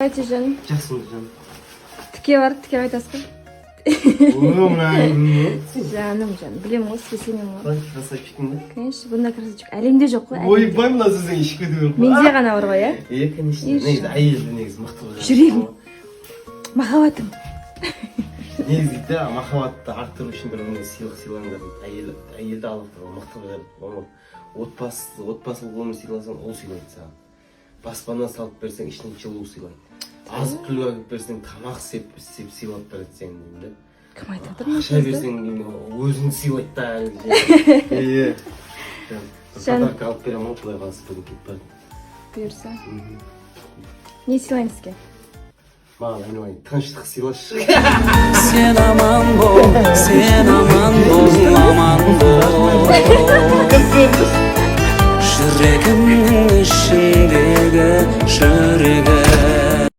Давайте, жаным. Жақсы болды, жаным. Тіке барып, тіке қайтасыз ғой. О, мына. Жаным, жаным, білемін ғой, сізге сенемін ғой. Қалай, красавчик пін да? Конечно, бұндай красавчик әлемде жоқ қой, әлемде. Ойбай, мына сөзден ішіп кету керек қой. Менде ғана бар ғой, иә? Е, конечно. Еш. Негізі әйелді негізі мықты қылып. Жүрегім. Махаббатым. Негізі дейді да, махаббатты арттыру үшін бір біріне сыйлық сыйлаңдар дейді. Әйелді Аллах тағала мықты қылып жаратты. Оны отбасылық өмір сыйласаң, ол сыйлайды саған. Баспана салып берсең, ішіне жылу сыйлайды. Азық түлік әкеліп берсең, тамақ істеп сыйлап береді сені деймін да. Кім айтып отыр мына Ақша сөзді? берсең, өзіңді сыйлайды да. Иә. Жан. Подарка алып беремін ғой, құдай қаласа, бүгін кетіп барды. Бұйырса. Не сыйлайын сізге? Маған, айналайын, тыныштық сыйлашы. Сен аман бол, сен аман бол, аман бол. Жүрегімнің ішіндегі жүрегім.